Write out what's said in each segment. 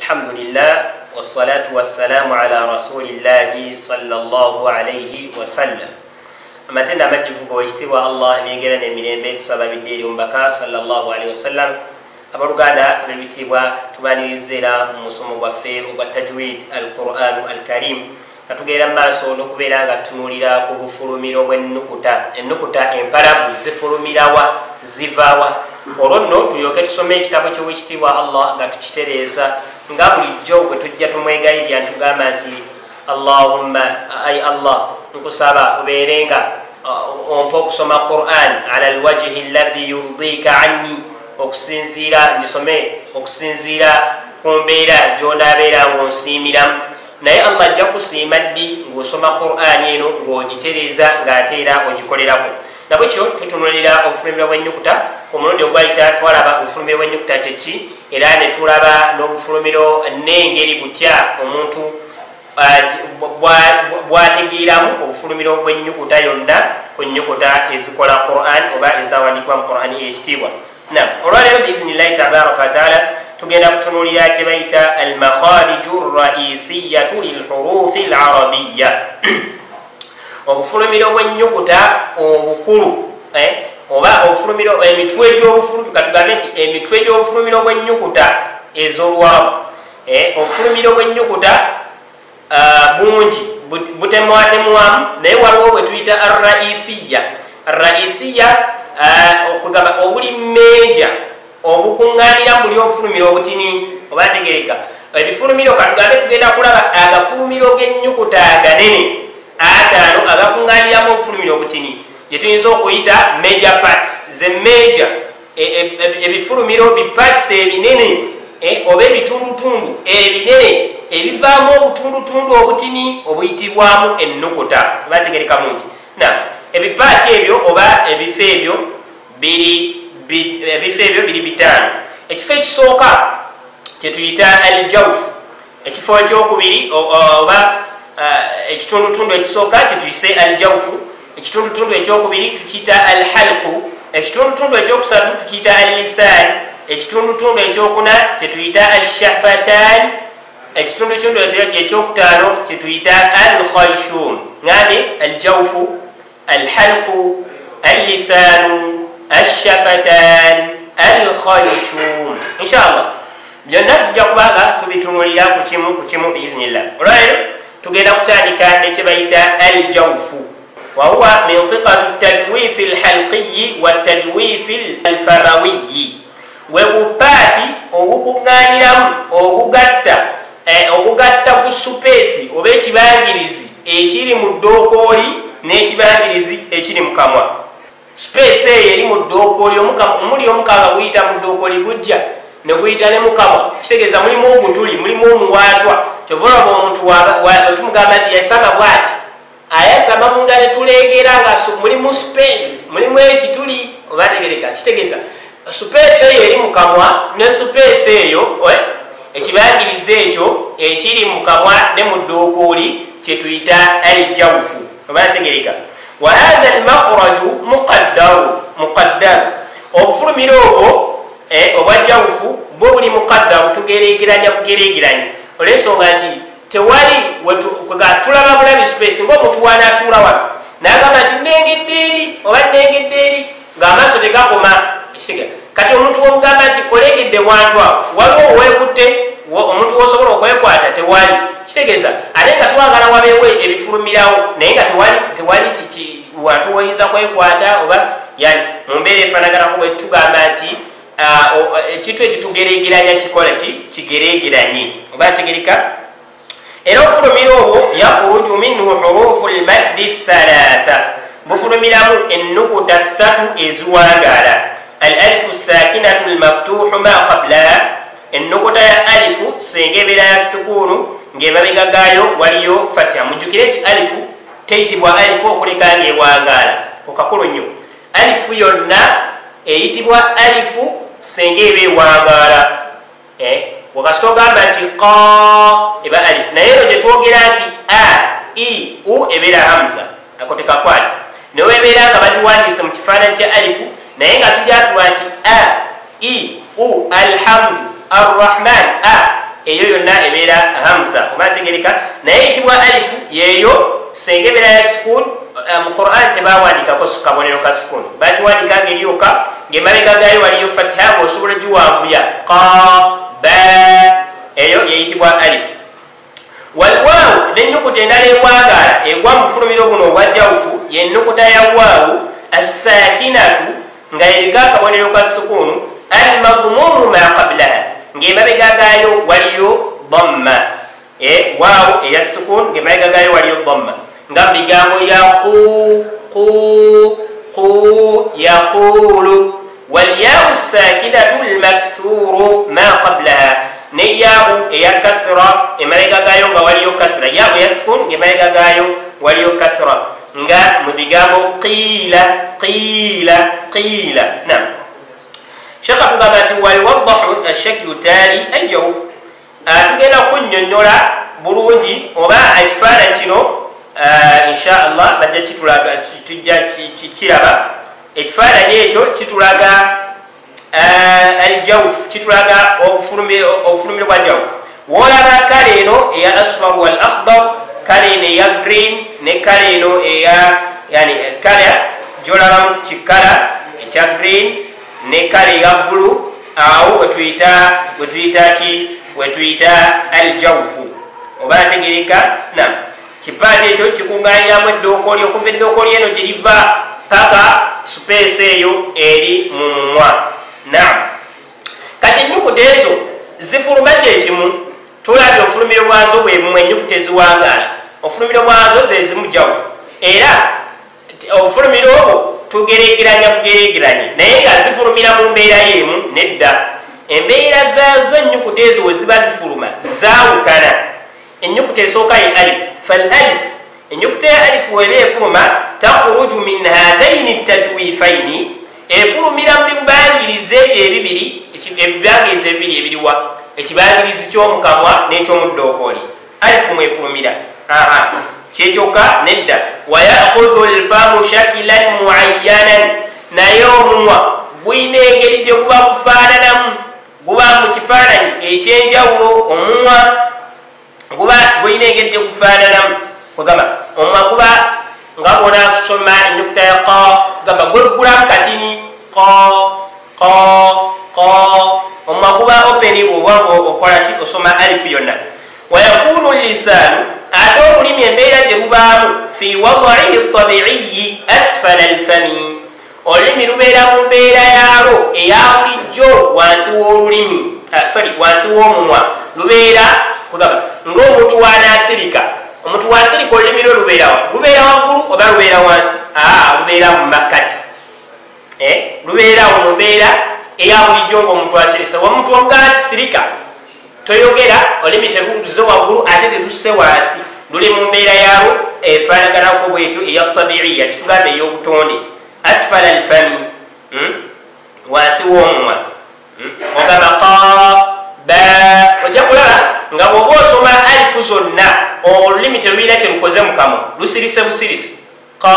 Alhamdulillah wassalatu wassalamu ala rasulillahi sallallahu alayhi wasallam. Amatenda amajjuvu g'owekitiibwa Allah, ebyengera n'emirembe tusaba bidde eri omubaka sallallahu alayhi wasallam. Abooluganda ab'ebitiibwa, tubaniriza era mu musomo gwaffe ogwa tajwid al-Qur'anu al-Karim, nga tugenda mu maaso n'okubeera nga tutunuulira ku bufulumiro bw'ennukuta. Ennukuta empalabu zifulumirawa, zivaawa? Olwo nno tulyoke tusome ekitabo ky'owekitiibwa Allah nga tukitereeza nga bulijjo bwe tujja tumwegayirira, ntugamba nti Allahumma, ai Allah, nkusaba obeere nga ompa okusoma Quran ala alwajhi alladhi yurdika anni, okusinziira ngisome okusinziira ku mbeera gy'onaabeera ng'onsiimiramu. Naye Allah ajja kusiima ddi ng'osoma Quran eno ng'ogitereeza ng'ate era ogikolerako? Nabwekyo tutunulira obufulumiro bw'ennyukuta. Omulundi ogwayita twalaba obufulumiro bw'ennyukuta kyeki, era ne tulaba n'obufulumiro n'engeri butya omuntu bwategeeramu obufulumiro bw'ennyukuta yonna ku nnyukuta ezikola Quran oba ezawandiikibwa mu Quran ey'ekitiibwa. Nam, olwaleero biidhnillahi tabaraka wataala tugenda kutunuulira kye bayita almakhariju raisiyatu lilhurufi larabiya, obufulumiro bw'ennyukuta obukulu, oba obufulumiro, emitwe gy'obufulumiro, katugambe nti emitwe gy'obufulumiro bw'ennyukuta ez'oluwarabu. Obufulumiro bw'ennyukuta bungi, butemwatemwamu, naye waliwo bwe tuyita arraisiya. Arraisiya okugamba obuli meja, obukuŋŋaanira buli obufulumiro obutini, oba tegereka ebifulumiro. Katugambe tugenda kulaba agafulumiro g'ennyukuta aganene ataano agakuŋŋaaniramu obufulumiro obutini, gye tuyinza okuyita major parts, ze major ebifulumiro, biparts ebinene, oba ebitundutundu ebinene ebivaamu obutundutundu obutini obuyitibwamu ennukuta, oba tegereka mungi. Na ebipaati ebyo oba ebifo ebyo biri, ebifo ebyo biri bitaano. Ekifo ekisooka kyetuyita aljawfu. Ekifo ekyokubiri oba ekitundutundu ekisooka kyetuyise aljawfu, ekitundutundu ekyokubiri tukiyita alhalqu, ekitundutundu ekyokusatu tukiyita allisan, ekitundutundu ekyokuna kyetuyita ashafatan, ekitundutundu ekyokutaano kyetuyita alkhayshum. Ngambye aljawfu, alhalqu, allisanu, ashafatan, alkhayshum. Inshallah byonna tujja kubanga tubitunulira ku kimu ku kimu biiznillah. Olwaleero tugenda kutandika nekyebayita aljawfu, wahuwa mintiqatu tajwifi alhalqiyi watajwifi alfarawiyi, we bupaati obukuŋŋaaniramu ogugatta ku supeesi oba ekibangirizi ekiri mu ddookooli n'ekibangirizi ekiri mu kamwa. Supeesi eyo eri mu ddookooli, omuli omukanga guyita mu ddookooli gujja ne guyita ne mukamwa, kitegeeza mulimu ogutuli, mulimu omuwaatwa. Kyova olaba omuntu tumugamba nti yasama bwati, ayasama munda ne tulengera nga mulimu space, mulimu ekituli, oba tegereka. Kitegeeza supeesi eyo eri mu kamwa ne supeesi eyo, ekibangirizi ekyo ekiri mu kamwa ne mu ddookooli kyetuyita aljawfu, oba tegereka. Wa hatha almakhraju muqaddaru, muqaddaru obufulumiro obwo obwa jawufu bwo buli muqaddaru, tugeregeranya bugeregeranye olw'ensonga nti tewali tulaba bulabi space. Ng'omuntu wanaatuula wano n'agamba nti nnengedde eri oba nnengedde eri, ng'amaaso tegakoma. Kati omuntu womugamba nti olengedde wantu awo, waliwo oweekutte omuntu wosobola okwekwata? Tewali. Kitegeeza ate nga twagala wabeewo ebifulumirawo, naye nga tewali wantu woyinza kwekwata, oba yani mu mbeera efaanaganako bwe tugamba nti ekintu ekyo tugeregeranya kikola kigeregeranye, oba tegereka. Era obufulumiro obwo yakhruju minhu hurufu lmaddi thalatha, bufulumiramu ennukuta ssatu eziwangaala. Al alifu sakinatu lmaftuhu ma qablaha, ennukuta ya alifu senga ebeera ya sukuunu ng'emabega gaayo waliyo fatiha. Mujjukire nti alifu teyitibwa alifu okuleka ng'ewangaala, okakulu nnyo. Alifu yonna eyitibwa alifu senga eba ewangaala. Wakasita ogamba nti qa eba alifu, naye ero gyetwogera nti a i u ebeera hamza, ako tekakwata. Naye ebeera nga bagiwandiise mu kifaananyi kya alifu, naye nga tujatulwa nti a i u, alhamdu, arrahman, a eyo yonna ebeera hamza, oba ntegereka. Naye eyitibwa alifu yeeyo senga ebeera ya sukun. Mu Quran tebawandikako kabonero ka sukun, bagiwandika nga eryoka ngaemabega gayo waliyo fatiha, ngaosobola giwanvuya qa ba, eyo yeyitibwa alifu. Walwaawu nenyukuta endala ewagaala egwa mu bufulumiro buno obwa jawufu yenukuta ya waawu assakinatu nga eriko akabonero ka sukuunu, almadmumu ma qablaha, ngaemabega gayo waliyo damma. Waawu eya sukuun ngaemabega gayo waliyo damma, nga mubigambo yaqu qu qu yaqulu. Walyawu sakinatu lmaksuru ma qablaha, ne yaawu eya kasra emabega gayo nga waliyo kasra, yaawu eya sukun nga emabega gayo waliyo kasra, nga mu bigambo qiila qiila qiila. Nam Sheekh akugamba nti wayuwaddahu ashaklu taali aljawf, tugenda kunnyonnyola bulungi oba ekifaananyi kino insha Allah bajja kitulaga, tujja kiraba. Ekifaananyi ekyo kitulaga aljawf, kitulaga obufulumiro bwa jawf. Woolaba kale eno eya asfar wal akhdar, kale eno eya green, ne kale eno eya yani kale gyolabamu kikala ekya green ne kale eya blue, awo wetuyita ki, wetuyita aljawfu, oba ntegereka. Nam kipaati ekyo kikuŋŋaanyiramu eddookoli okuva eddookoli eno gye liva paka supeesi eyo eri mu mumwa. Nam kati ennyukuta ezo zifuluma kyekimu, tulabye obufulumiro bwazo bwebumu, ennyukuta eziwangaala obufulumiro bwazo zezimu jawufu, era obufulumiro obwo tugeregeranya bugeregeranye, naye nga zifulumira mu mbeera y'emu nedda. Embeera zaazo ennyukuta ezo we ziba zifuluma zaawukana. Ennyukuta esooka ye alifu, fal alif, ennyukuta ya alifu weba efuluma takhruju min hathaini tajwifaini, efulumira mu bibangirizi ebyo ebibiri, ebibangirizi ebibiri ebiriwa, ekibangirizi ky'omukamwa n'ekyomuddookoli, alifu mwefulumira. Kyekyokka nedda. Wayakhudhu lfamu shakilan muayyanan, naye omumwa gulina engeri gye guba gufaananamu, guba mu kifaananyi ekyenjawulo. Omumwa guba gulina engeri gye gufaananamu, kugamba omumwa guba nga bwonasoma ennyukuta ya qa, kugamba gweggulamu katini qa qa qa, omumwa guba openi bw'oba okola ki, osoma alifu yonna. Wayakunu lisaanu, ate olulimi embeera gye lubaamu fi wadaihi tabiiyi asfala alfami, olulimi lubeera mu mbeera yaalwo eya bulijjo wansi w'olulimi, sorry, wansi w'omumwa lubeera kugamba ng'omuntu wanaasirika. Omuntu wasirika olulimi lwe lubeerawa? Lubeera waggulu oba lubeera wansi? Lubeera mu makkati, lubeerawo mu mbeera eya bulijjo ng'omuntu asirisa. Omuntu omugamba nti sirika toyogera, olulimi teruzze waggulu ate terusse wansi, luli mu mbeera yaalwo efaanaganako bwetyo eya tabiiya, kitugamba ey'obutonde. Asfala alfami, wansi w'omumwa, ogamba qa ba, ojja kulaba nga bw'oba osoma alifu zonna olulimi terulina kye lukoze mu kamwa, lusirise busirisi qa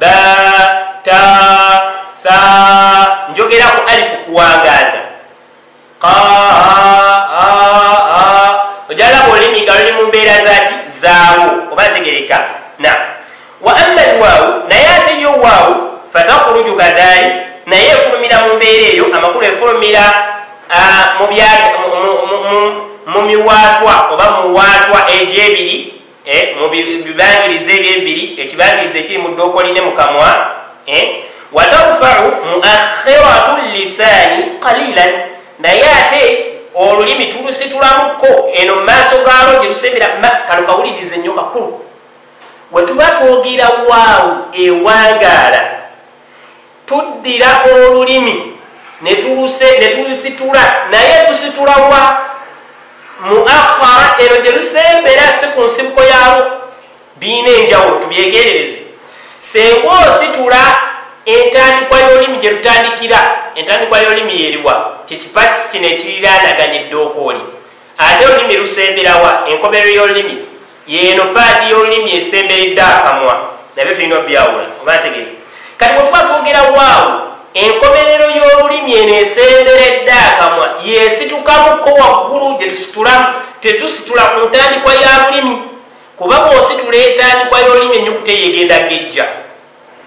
ba ta tha. Njogera ku alifu kuwangaaza qa a a, ojja kulaba olulimi nga luli mu mbeera zaki zaawo, oba ntegereka. Na wa amma alwaawu, naye ate yo waawu fatakhruju kadhalik, naye efulumira mu mbeera eyo, amakulu efulumira mu miwaatwa oba muwaatwa egyebiri, mu bibangirizi ebyebiri, ekibangirizi ekiri mu ddookoli ne mu kamwa. Watarfau muakhiratu lisaani qalilan, naye ate olulimi tulusitulamuko eno mu maaso gaalwo gye lusembera. Kano kawulirize nnyo kakulu. Wetuba twogera waawu ewangaala, tuddira olulimi ne tulusitula, naye tusitula wa muakhara, eno gye lusembera si ku nsibuko yaalwo. Biina enjawulo, tubyegerereze. Senga ositula entandikwa y'olulimi gye lutandikira, entandikwa y'olulimi yeriwa, kyekipakisi kino ekiriraanaganya eddookooli, ate olulimi lusemberawa, enkomerero y'olulimi yeeno paati y'olulimi esemberedde akamwa, nabyo tulina obyawula, oba ntegereka. Kati bwe tuba twogera waawu Enkomerero y'olulimi eno esemberedde akamwa yesitukamuko waggulu gye tusitulamu. Tetusitula ku ntandikwa ya lulimi, kuba bw'ositula entandikwa y'olulimi ennyukuta eyo egenda gejja,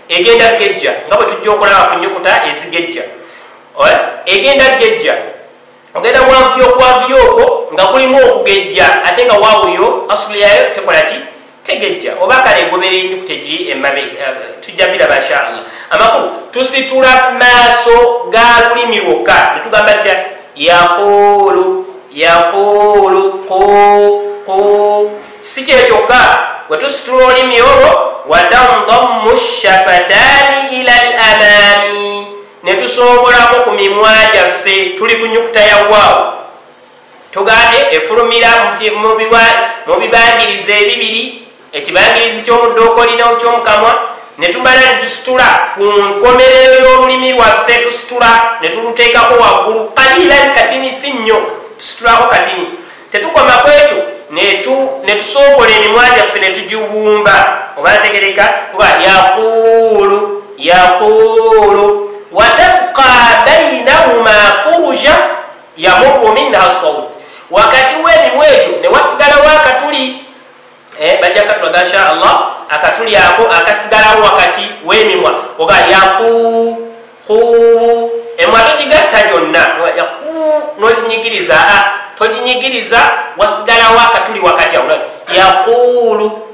egenda gejja nga bwe tujja okulaba ku nnyukuta ezigejja. Egenda gejja, ogenda wanvuyo okwanvuyo okwo nga kulimu okugejja, ate nga waawuyo asuli yayo tekola ki, tegejja, oba kale egoberera ennyukuta egiri emabega. Tujja biraba inshallah. Amakulu tusitula maaso ga lulimi lwokka netugamba tya yaqulu yaqulu qu qu. Si kyekyokka, bwe tusitula olulimi olwo watandammu shafataani ila al amami, netusongolako ku mimwa gyaffe. Tuli ku nnyukuta ya waawo, tugambye efulumira mu bibangirizi ebibiri, ekibangirizi ky'omuddookoli n'ekyomukamwa. Ne tumala ne tusitula ku nkomerero y'olulimi lwaffe, tusitula ne tuluteekako waggulu kalilan katini, si nnyo, tusitulako katini. Tetukoma ku ekyo, ne tusongola emimwa gyaffe ne tugiwumba, oba ntegereka oba yaquulu yaquulu. Watabqa bainahuma furuja yamurru minha saut, wakati w'emimwa egyo ne wasigalawo akatuli. Bajja katulaga insha Allah akatuli ako akasigalawo wakati w'emimwa, oga yaqu qu. Emwa togigatta gyonna n'oginyigiriza, toginyigiriza, wasigalawo akatuli wakati awo. Yaquulu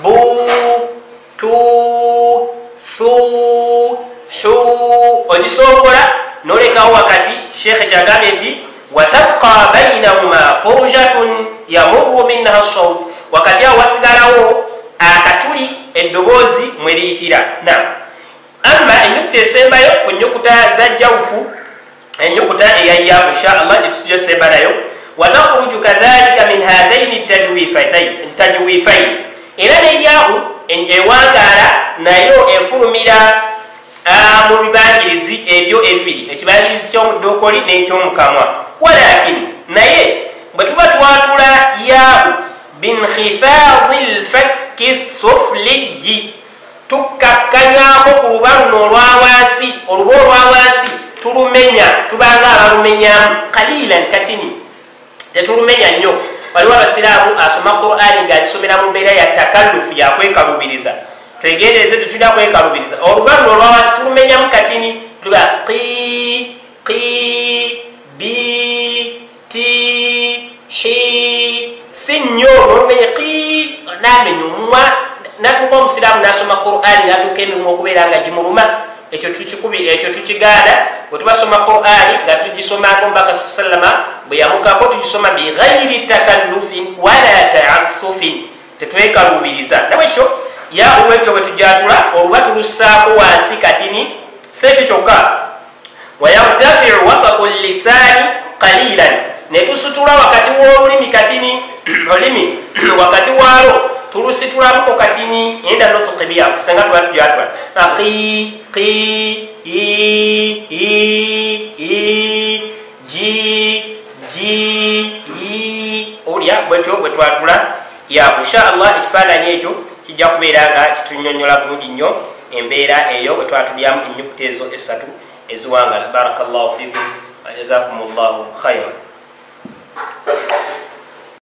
bu tu thu hu, ogisongola nolekawo wakati. Shekhe kyagambye nti watabqa bainahuma furujatun yamurru minha saut, wakati awo wasigalawo akatuli eddoboozi mwe liyitira. Nam amma ennyukuta esembayo ku nnyukuta za jawufu, ennyukuta eya insha Allah gyetujja semba nayo, watakhruju kadhalika min hathaini tajwifain, era neyahu ewangaala nayo efulumira mu bibangirizi ebyo ebibiri, ekibangirizi ky'omuddookoli n'ekyomukamwa. Walakin naye bwe tuba twatula yahu binkhifadi lfakki sufliyi, tukkakkanyako ku luba luno olwa wansi, oluba olwa wansi tulumenya, tubanga abalumenyamu kalilan katini, tetulumenya nnyo. Waliwo abasiraamu asoma Qur'ani ng'akisomera mu mbeera ya takallufu, yakwekalubiriza. Twegendereze, tetulina kwekalubiriza. Oluba luno olwa wansi tulumenyamu katini, tuga qi qi bi ti hi, si nnyo nolumenya qi namenya omumwa. Natuuka omusiraamu nasoma Qur'ani natuuka emimwa okubeera nga gimuluma, ekyo tukikubi, ekyo tukigaana. Bwe tubasoma Qur'ani nga tugisomako mbaka sallama bwe yamukako, tugisoma bighairi takallufin wala taassufin, tetwekalubiriza. Nabwekyo yaulwekyo bwe tujatula oluba tulussaako wansi katini. Si ekyo kyokka, wayartafiu wasatu lisaani qalilan, ne tusitula wakati w'olulimi katini, olulimi wakati waalwo tulusitulamuko katini enda notuqibyaku senga tuba tujatula qi qi i i i ji ji i, olya bwetyo bwe twatula yaku. Insha Allah ekifaananyi ekyo kijja kubeera nga kitunyonnyola bulungi nnyo embeera eyo bwe twatulyamu ennyukuta ezo esatu eziwangala. Barakallahu fikum wa jazakumullahu khairan.